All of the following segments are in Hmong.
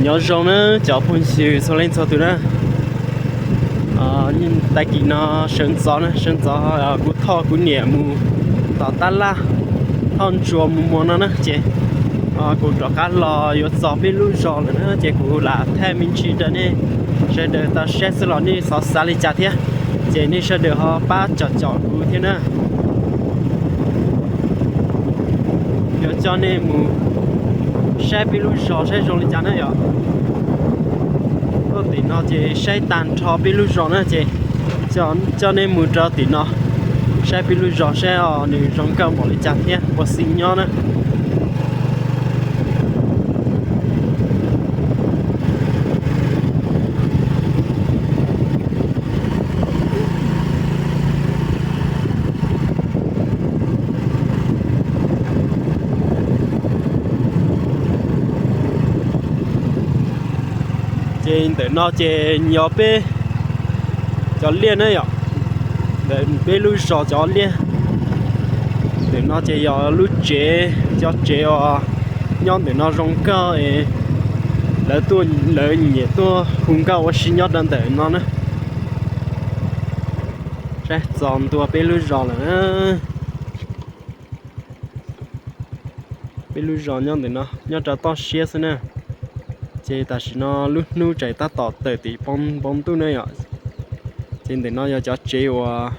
Nyob zoo na cov phooj ywg txhua leej txhua tus na. Tag kis no sawv ntxov na, sawv ntxov kuv thoj kuv niam mus tom tab laj, thoj ntsuas mus muag no na ces kuv rov qab los yuav txog peb lub zos lawm na ces kuv lam thaij me ntsis rau nej sawv daws tau saib xwb los nej xav xav li cas thiab, ces nej sawv daws ho pab cov cov kuv thiab na. Yuav coj nej mus saib peb lub zos saib zoo li cas na yom. Tuaj tim no ces saib tag nrho peb lub zos na ces coj nej mus rau tim no saib peb lub zos saib os nws zoo nkauj npaum li cas thiab ua si nyob na. Ces ntawm no ces yog peb cov liaj na yom, ntawm peb lub zos cov liaj. Ntawm no ces yog lub tsev, cov tsev uas nyob ntawm no zoo nkauj es lawv tuaj, lawv nyiam tuaj hu nkauj ua si nyob rau ntawm no na. Saib txog ntua peb lub zos lawm na. Peb lub zos nyob ntawm no nyob rau toj siab xwb na. Ces tam sim no lub hnub tseem tab tom tawm tim npoo ntuj na yom. Ces ntawm no yog cov tsev uas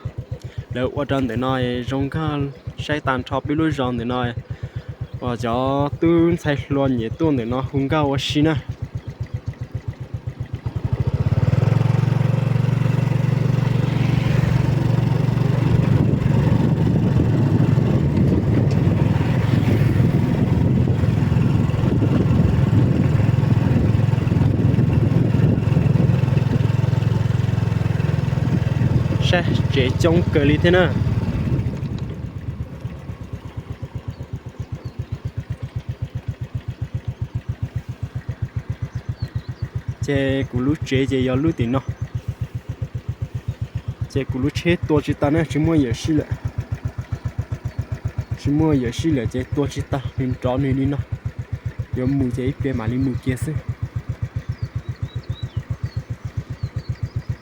lawv ua rau ntawm no zoo nkauj, saib tag nrho peb lub zos ntawm no uas cov tub ntxhais hluas nyiam tuaj ntawm no hu nkauj ua si na. Saib tsev coob kawg li thiab na. Ces kuv lub tsev ces yog lub tim no. Ces kuv lub tsheb tua tsis tau na, tsis muaj yawm sij lawm. Tsis muaj yawm sij lawm ces tua tsis tau, nws nrov nws li no. Yuav mus ces ib pliag mam li mus kiag xwb.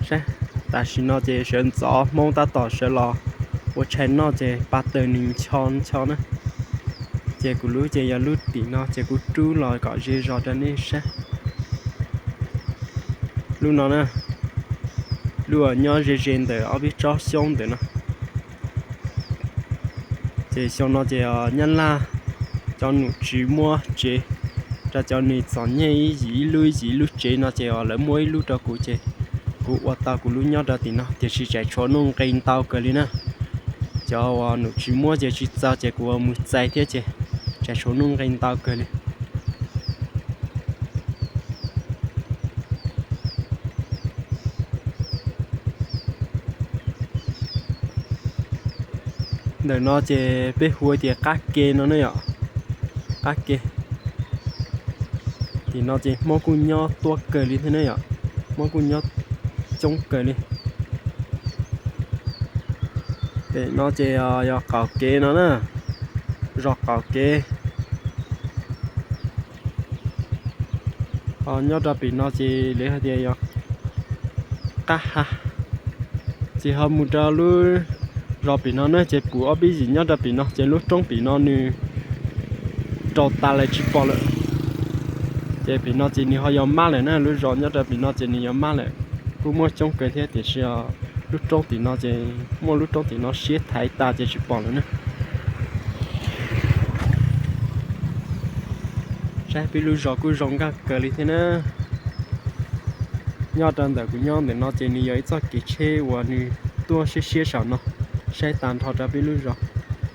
Saib, tam sim no ces sawv ntxov Hmoob tab tom sawv los ua tshais noj ces pa taws nws ncho ncho na. Ces kuv lub ces yog lub tim no ces kuv rub los kom ze zog rau nej saib. Lub no na, lub uas nyob ze ze ntawm ob peb tsob xyoob ntawm no. Ces xyoo no ces Nyab Laj cov nom tswv muab tsev rau cov neeg txom nyem ib yim ib lub ib yim ib lub tsev no ces lawv muab ib lub rau kuv ces kuv ua tau kuv lub nyob rau tim no tiam sis tseem tshuav nuj nqi ntau kawg li na. Cov uas nom tswv muab ces tsis txaus ces kuv mus txais thiab ces tseem tshuav nuj nqi ntau kawg li. Ntawm no ces peb hu tias qab ke no ne yom, qab ke. Tim no ces Hmoob kuj nyob tuaj kawg li thiab ne yom, Hmoob kuj nyob coob kawg li. Pem no ces yog qaum kev no na, zos qaum kev. Ho nyob rau pem no ces lawv hais tias yog qab ha. Ces ho mus rau lub zos pem no na ces pum ob peb yim nyob rau pem no ces lub roob pem no nws raug tas lawm tsis pom lawm. Ces pem no ces nws ho yog mab lawm na, lub zos nyob rau pem no ces nws yog mab lawm. Kuj muaj coob kawg thiab tiam sis lub roob tim no ces muaj lub roob tim no siab thaiv tas ces tsis pom lawm na. Saib peb lub zos kuj zoo nkauj kawg li thiab na. Nyob rau ntawm kuv nyob ntawm no ces nws yog ib txoj kev tsheb uas nws tuaj siab siab saum no, saib tag nrho rau peb lub zos.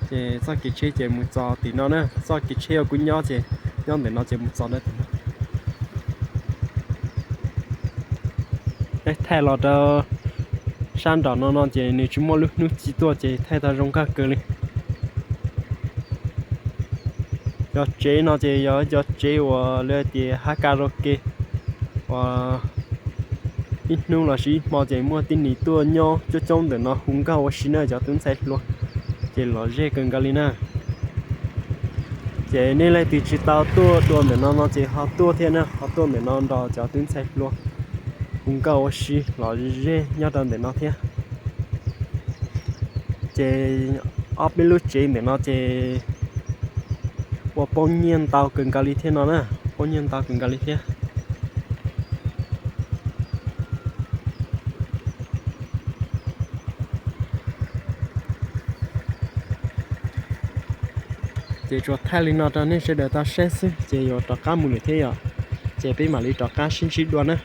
Ces txoj kev tsheb ces mus txog tim no na, txoj kev tsheb uas kuv nyob ces nyob ntawm no ces mus txog rau tim no. Peb thaij los rau sab nraum no no ces nws tsis muaj lub hnub ci tuaj ces thaij tau zoo nkauj kawg li. Cov tsev no ces yog cov tsev uas lawv tias hab karaoke uas ib hnub los sis ib hmo ces muaj tib neeg tuaj nyob coob coob ntawm no hu nkauj ua si na cov tub ntxhais hluas, ces lom zem kawg nkaus li na. Ces nej leej twg tsis tau tuaj dua ntawm no no ces ho tuaj thiab na, ho tuaj ntawm no nrog cov tub ntxhais hluas hu nkauj ua si los ze nyob rau ntawm no thiab. Ces ob peb lub tsev ntawm no ces ua poob nyiaj ntau kawg nkaus li thiab no na, poob nyiaj ntau kawg nkaus li thiab. Ces tsuas thaij li no rau nej sawv daws tau saib xwb ces yuav rov qab mus lawm thiab yom. Ces peb mam li rov qab sib ntsib dua na.